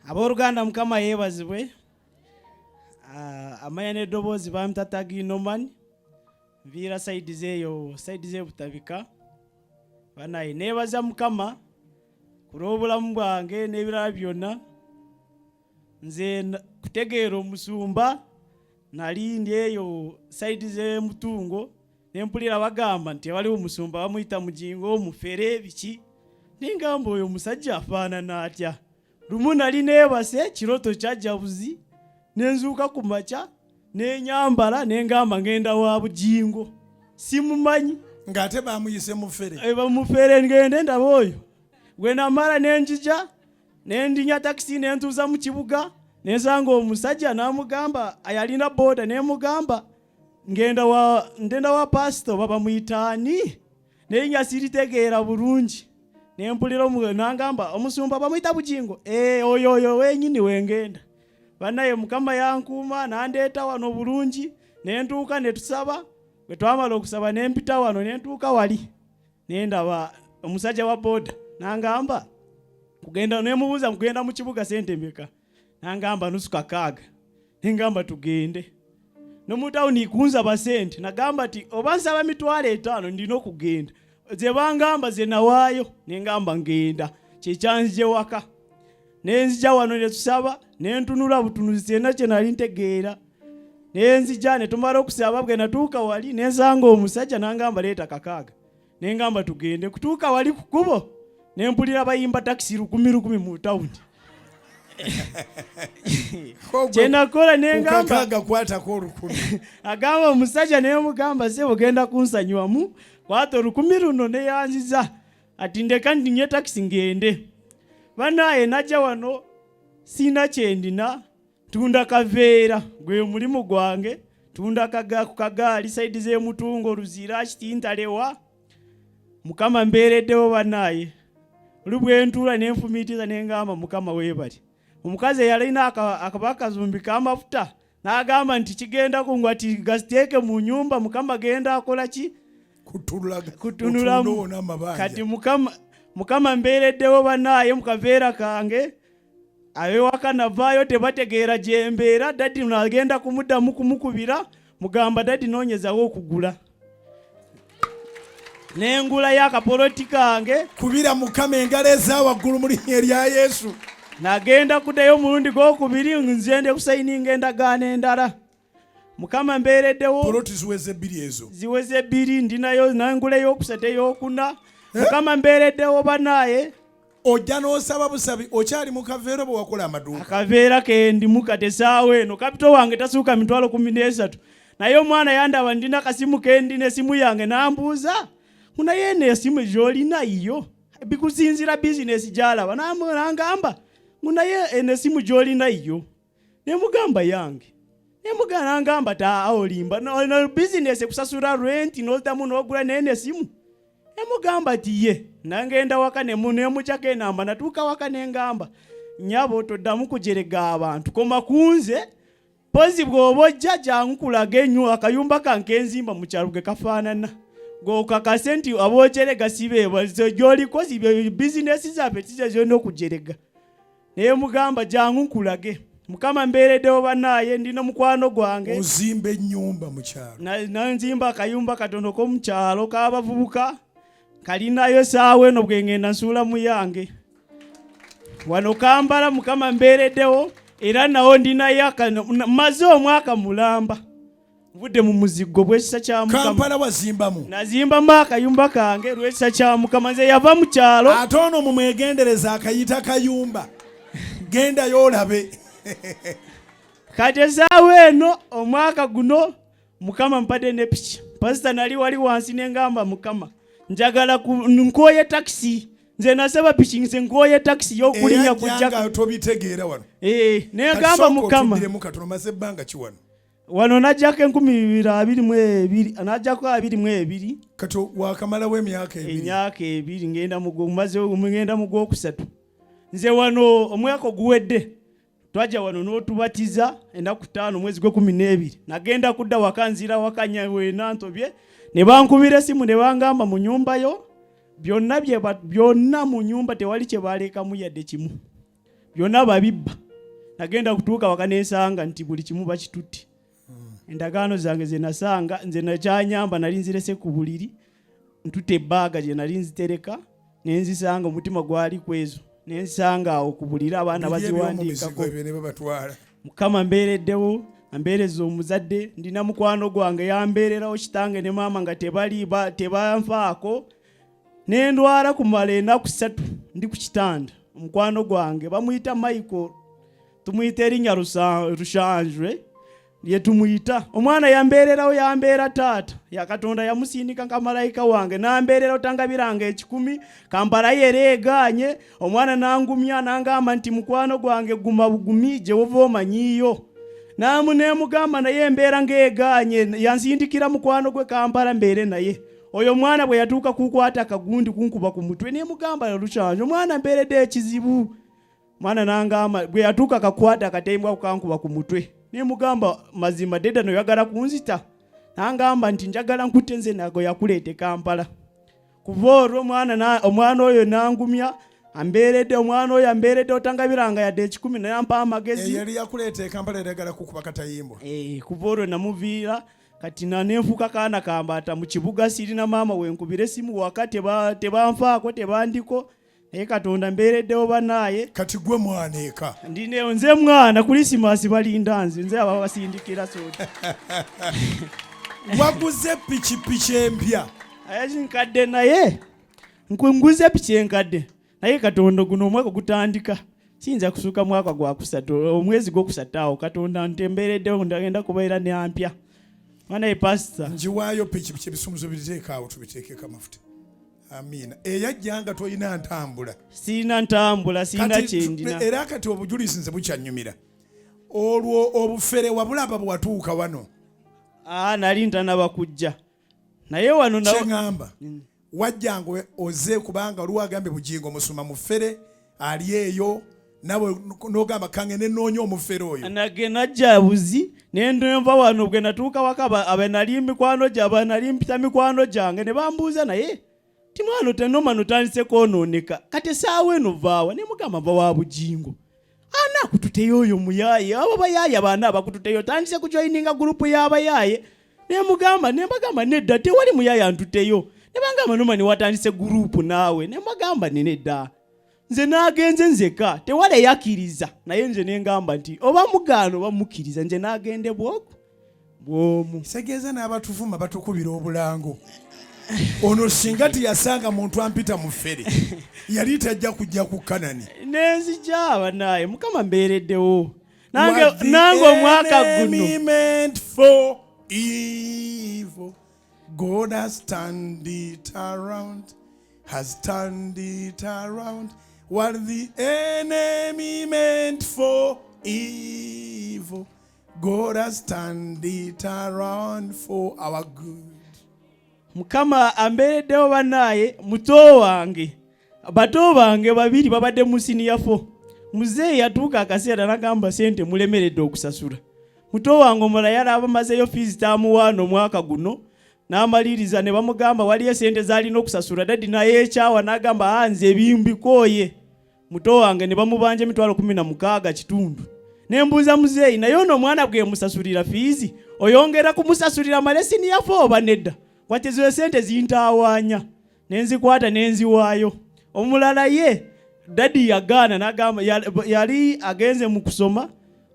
Abooluganda, Mukama yeebazibwe. Ah, amanya n'eddoboozi bampita Tagi Norman, nviira side zeeyo, side z'ebutabika. Banaye, neebaza Mukama ku lw'obulamu bwange n'ebirala byonna. Nze kutegeera omusumba, nali ndi eyo side z'emutungo, nempulira bagamba nti waliwo omusumba bamuyita Mujingo, omufere, biki. Nengamba, "Oyo omusajja afaanana atya?" Lumu nali neebase, kiroto kyajja buzi, nenzuuka ku makya, nenyambala, nengamba ngenda wa Bujingo, simumanyi. Ng'ate bamuyise mufere. Eh, bamufere, ngende ndaba oyo. Gwe namala nenjija, nendinya takisi, nentuuza mu kibuga, nensanga omusajja, namugamba ayalina boda, nemugamba ngenda wa pasito, oba bamuyitaani, naye siritegeera bulungi. Nempulira nangamba omusumba bamuyita Bujingo. Eh, oyo oyo wenyini wengenda. Bannaye, Mukama yankuuma, nandeeta wano bulungi, nentuuka, netusaba. Bwe twamala okusaba, nempita wano, nentuuka wali, nendaba omusajja wa boda, nangamba kugenda, nemubuuza kugenda mu kibuga sente meka? Nangamba nusu 6,000. Nengamba tugende nomutawuni kunzaba sente. Nagamba ti oba nsaba 50,000, ndina okugenda, ze bangamba ze nawaayo. Nengamba ngenda, kyekyanzije waka. Nenzija wano, netusaba, nentunula butunuzi, kyena kye nali ntegeera. Nenzija, netumala okusaba. Bwe natuuka wali, nensanga omusajja, nangamba leeta 6,000. Nengamba tugende. Kutuuka wali ku kkubo, nempulira bayimba takisi 1000 1000 mu tawuni. Kyenakola, nengamba 6,000 kwatako 1,000. Agamba omusajja, nemugamba, "Sebo, genda kunsanywamu, kwata 1,000 luno." Neyanziza ati ndeka ndinye takisi ngende. Banaye, najja wano siina kyendina, tunda kaveera, gwe mulimu gwange. Tunda ku kagaali side z'emutungo, Luzira, Kitintalewa. Mukama mbeereddewo. Bannaaye, oli bwe ntuula nenfumiitiriza, nengamba, "Mukama weebale." Omukazi eyalina akaba akazumbi k'amafuta, n'agamba nti kigenda kungwa, ti gasiteeke mu nyumba. Mukama genda akola ki? Kutunulamu. Amabanja. Kati Mukama mbeereddewo. Bannaaye, mu kaveera kange, abewaka navaayo tebategeera gyembeera. Daddy nagenda kumuddamu kumukubira, mugamba, "Daddy, noonyezawo okugula." Nengulayo akapoloti kange. Kubira Mukama engalo eza waggulu mu linnya erya Yesu. Nagenda kuddayo omulundi gwokubiri, nzende kusayininga endagaano endala. Mukama mbeereddewo. Poloti ziweze 2 ezo. Ziweze 2, ndinayo nangula eyokusatu, eyokuna. Mukama mbeereddewo, bannaaye. Ojja n'osaba busabi, okyali mu kaveero bwe wakola amaduuka. Akaveera kendimu kati esaawa eno, capital wange tasuuka 13,000. Naye omwana yandaba ndina kasimu kendina, esimu yange, nambuuza, "Naye eno esimu gyolina yiyo?" Bikusinzira bizinesi gyalaba. Nangamba ngu, "Naye eno esimu gyolina yiyo?" Nemugamba yange. Nemugamba, nangamba ta olimba, no, bizinesi ekusasula rent, noddamu nogula nene esimu. Nemugamba ti ye. Nangenda waka, nemujjako enamba. Natuuka waka, nengamba, "Nyabo, toddamu kujerega abantu, koma kunze pozi. Bw'oba ojja, jangu kulaga enyu akayumba kange enzimba mu kyalo ge kafaanana, gokakase nti abojerega si beebo gyoliko, bizinesi zaffe tize zolina okujerega." Naye mugamba, "Jangu nkulage." Mukama mbeereddewo. Bannaaye, ndina mukwano gwange. Ozimba ennyumba mu kyalo. Nanzimba akayumba katono k'omukyalo k'abavubuka, kalinayo esaawa eno bwengenda nsuula mu yange wano Kampala. Mukama mbeereddewo. Era nawo ndinayo maze omwaka mulamba nvudde mu muzigo bw'ekisa kya Mukama. Kampala wazimbamu? Nazimbamu akayumba kange lw'ekisa kya Mukama. Nze yava mu kyalo. Ate ono mumwegendereza, akayita kayumba, gendayo olabe. Kati esaawa eno, omwaka guno, Mukama mpadde ne piki. Pasita, nali wali wansi, nengamba, "Mukama, njagala nkooye takisi. Nze nasaba piki, nze nkooye takisi y'okulinnya kujja." Eyajjanga tobitegeera wano. Eh, nengamba, "Mukama." Otuddiremu katono, maze ebbanga ki wano? Wano najjako 2022, najjako 22. Kati wakamalawo emyaka 2. Emyaka 2, ngenda maze ngenda mu gwokusatu. Nze wano omwaka oguwedde twajja wano n'otubatiza ennaku 5 omwezi gwe12. Nagenda kudda waka, nzira waka wena ntobye, ne bankubira esimu, ne bangamba mu nyumba yo byonna byonna mu nyumba tewali kye balekamu yadde kimu, byonna babibba. Nagenda kutuuka waka nensanga nti buli kimu bakitutte. Endagaano zange ze nasanga nze nakyanyamba nali nzirese ku buliri, ntutte ebbaaga gye nali nzitereka ne nzisanga, omutima gwali kwezo ne nsanga awo ku buliri abaana Biri eby'omu mizigo baziwandiikako. ebyo ne babatwala. Mukama mbeereddewo, ambeereza omuzadde. Ndina mukwano gwange yambeererawo, kitange ne maama nga tebali tebanfaako, ne ndwala kumala enaku 3 ndi ku kitanda. Omukwano gwange bamuyita Michael, tumuyita erinnya Rushanjwe lye tumuyita. Omwana yambeererawo, yambeera taata ya Katonda, yamusindika nka malayika wange nambeererawo, tangabiranga 100. Kampala yera egaanye, omwana nangumya nangamba nti mukwano gwange guma bugumi, gye wova omanyiiyo. Namu nemugamba naye embeera ng'egaanye, yansindikira mukwano gwe Kampala mbeere naye. Oyo omwana bwe yatuuka kukwata akagundi kunkuba ku mutwe, nemugamba Rushanjwe, omwana mbeeredde ekizibu. Mwana nangamba bwe yatuuka akakwata akatembwa kukankuba ku mutwe, nemugamba mazima deda noyagala kunzita? Nangamba nti njagala nkutte nze nago yakuleeta e Kampala. Kuva olwo omwana oyo nangumya, ambeeredde, omwana oyo ambeeredde, otangabiranga yadde 100, naye ampa amagezi. Eyali yakuleeta e Kampala eragala kukuba katayimbwa. Kuva olwo namuviira kati na nenfuuka kaana kambaata mu kibuga, sirina maama wenkubira essimu waka, tebanfaako, tebandiko, naye Katonda mbeereddewo bannaaye. Kati gwe mwana eka? Ndine nze mwana, Krisimaasi balinda nze, nze aba basindikira soda. Waguze pikipiki empya? Nkadde, naye nguze piki enkadde, naye Katonda guno omwaka gutandika siyinza kusuuka mwaka gwakusatu, omwezi gwokusatu awo Katonda ntembeereddewo, ndagenda kubeera nyampya mwana ye pasita. Njiwaayo pikipiki, ebisumuzo biteeka awo, tubiteekeko amafuta. Amiina. Eyajja nga tolina ntambula. Sirina ntambula, sirina kyendina. Era kati obujulizi nze bukyanyumira. Olwo obufere wabulaba bwe watuuka wano? Nali ntanaba kujja, naye wano Kyeŋŋamba, wajjanga oze kubanga oliwo agambye Bugingo musuma mufere ali eyo, nawe n'ogamba kange nenoonya omufere oyo. Nage najja buzi nenva wano, bwe natuuka waka abenali mikwano abanali mpita mikwano gyange ne bambuuza, naye ti mwana otenoma notandise kwonooneka, kati esaawa eno vaawa? Ne mugamba nva wa Bugingo. Ana akututeyo oyo muyaaye, abo bayaaye abaana abakututeyo, otandise kujoyininga gurupu y'abayaaye. Nemugamba, nembagamba nedda, tewali muyaaye antuteyo. Ne bangamba noma niwatandise gurupu naawe. Nembagamba ni nedda, nze nagenze nzeka, tewali eyakkiriza, naye nze nengamba nti oba mugaana oba mukkiriza, nze nagende bwoku bwomu. Segeeza n'abatuvuma batukubira obulango. Ono singa teyasanga muntu ampita mufere, yali tajja kujja ku Kanani. Nenzija banaye, Mukama mbeereddewo nange, nange omwaka guno. Enemy meant for evil, God has turned it around, has turned it around. What the enemy meant for evil, God has turned it around for our good. Mukama ambeereddewo bannaaye. Muto wange, bato bange babiri babadde mu senior four. Muzeeyi yatuuka akaseera nagamba sente mulemeredde okusasula. Muto wange omulala yalaba amazeeyo fees tamuwaana omwaka guno n'amaliriza, ne bamugamba waliyo sente z'alina okusasula. Daddy nayeekyawa n'agamba, "Ah, nze ebimbikooye." Muto wange ne bamubanja 16,500. Ne mbuuza muzeeyi, naye ono omwana bwe musasulira fees oyongera kumusasulira male senior four oba nedda? Kwati ezo sente zintaawaanya, ne nzikwata ne nziwaayo. Omulala ye daddy yagaana n'agamba yali agenze mu kusoma,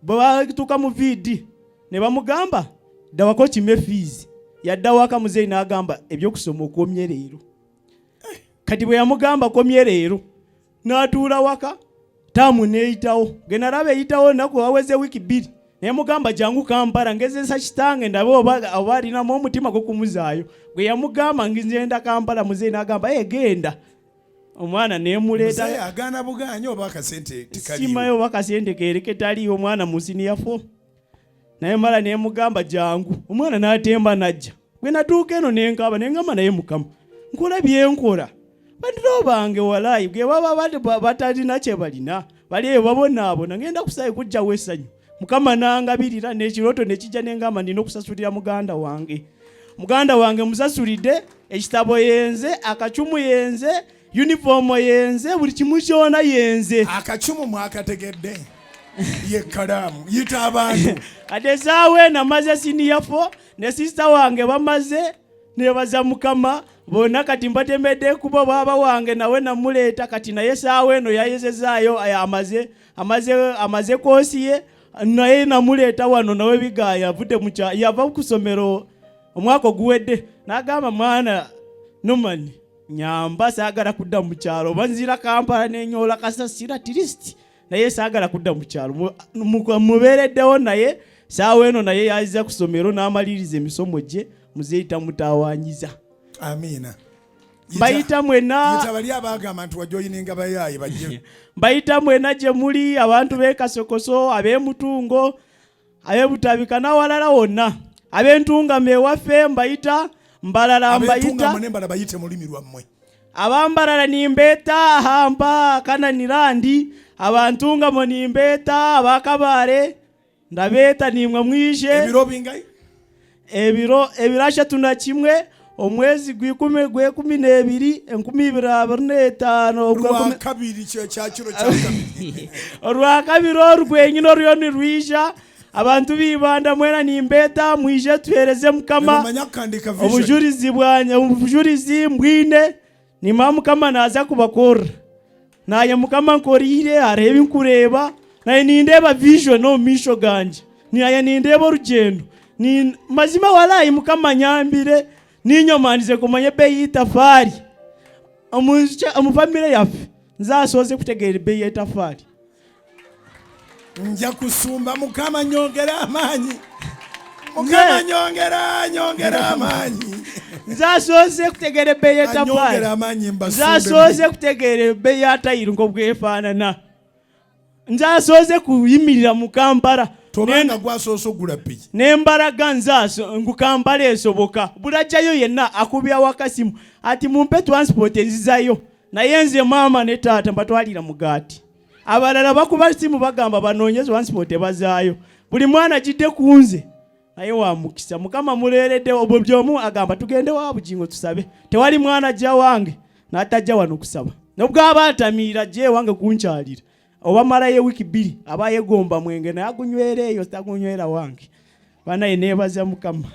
bwe batuuka mu VD ne bamugamba ddawako kime fees. Yadda waka, muzeeyi n'agamba ebyokusoma okomye leero. Kati bwe yamugamba komye leero, n'atuula waka, taamu neeyitawo, ge nalaba eyitawo ennaku waweze wiiki 2, naye mugamba jangu Kampala ngezesa kitange ndabe oba alinamu omutima gw'okumuzaayo. Bwe yamugamba ngenda Kampala, muzeeyi n'agamba, "Eh, genda." Omwana nemuleeta. Muzeeyi agaana bugaanyi oba akasente tekaliiwo? Simayo oba akasente keeri ketaliiwo. Omwana mu senior four, naye mala nemugamba jangu, omwana n'atemba najja. Bwe natuuka eno nenkaaba, nengamba naye Mukama nkola byenkola, bantu bange walaayi bwe baba batalina kye balina, bali eyo babonaabona, ngenda kusayi kujjawo essanyu. Mukama nangabirira n'ekirooto nekijja, nengamba nina okusasulira muganda wange. Muganda wange musasulidde ekitabo yenze, akacumu yenze, yunifoomu yenze, buli kimu kyona yenze. Akacumu mwakategedde? Ye kalaamu, yita abantu. Kati esaawa eno amaze senior 4 ne sister wange bamaze. Nebaza Mukama bonna. Kati mbatemedde kuba bwaba wange nawe namuleeta. Kati naye esaawa eno yayezezaayo, amaze course ye, naye namuleeta wano. Nawe bigaaya avudde mukya, yava ku ssomero omwaka oguwedde n'agamba, "Mwana Nomani, nyamba, saagala kudda mu kyalo. Oba nzira Kampala nenyola kasasira at least, naye saagala kudda mu kyalo." Mubeereddewo naye saawa eno, naye yazza ku ssomero n'amaliriza emisomo gye. Muzeeyi tamutawanyiza. Amiina. Mbayita mwenna. Yita bali abagamba nti wajoyininga bayaayi, bajje. Mbayita mwenna gye muli, abantu b'e Kasokoso, ab'emutungo, ab'ebutabika n'awalala wonna, ab'entungamo ewaffe mbayita, Mbalala mbayita. Abentungamu nembala bayite mu lulimi lwammwe. Abambarara nimbeeta, hampa kananirandi. Abantungamo nimbeeta, abakabaare ndabeeta, nimwe mwije. Ebiro bingai? Ebiro 31 omwezi gwikumi gwekumi n'ebiri 2025. Lwakabiri, kyakiro kyakabiri. Olwakabiri orwenyine oruriyo nirwija. Abantu b'Ibanda mwena nimbeeta, mwije tuhereze Mukama. Nemumanya kukandika vision. Obujurizi bwanye, obujurizi mbwine, nima Mukama naza kubakorera. Naye Mukama nkoriire, hariho ebi nkureeba, naye nindeeba vision omu maisho gangye, naye nindeeba orugyendo. Mazima walayi Mukama nyambire, ninyomandize kumanya ebeeyi y'itafaari omu famire yaffe. Nzasoze kutegeera ebbeeyi y'etafaari. Nja kusumba. Mukama nyongera amaanyi, Mukama nyongera, nyongera amaanyi. Nzasoze kutegeera ebbeeyi y'etafaari. Anyongera amaanyi mbasumbe. Nzasoze kutegeera ebbeeyi ya tayiro nk'obwefaanana. Nzasoze kuyimirira mu Kampala. Tobanga gwasoose ogula piki. Nembaraga nzaso ngu Kampala esoboka. Bulajjayo yenna akubya wakasimu ati, "Mumpe transport enzizayo," naye nze maama ne taata mbatwalira mugaati. Abalala bakuba simu bagamba banoonye transport ebazaayo. Buli mwana gidde ku nze, naye wa mukisa, Mukama muleeredde. Obwo byomu agamba, "Tugende wa Bugingo tusabe." Tewali mwana ajja wange n'atajja wano kusaba. Nobwaba atamiira, ajja ewange kunkyalira, oba malayo ewiiki 2, aba yegomba mwenge, naye agunywera eyo, tagunywera wange. Banaye neebaza Mukama.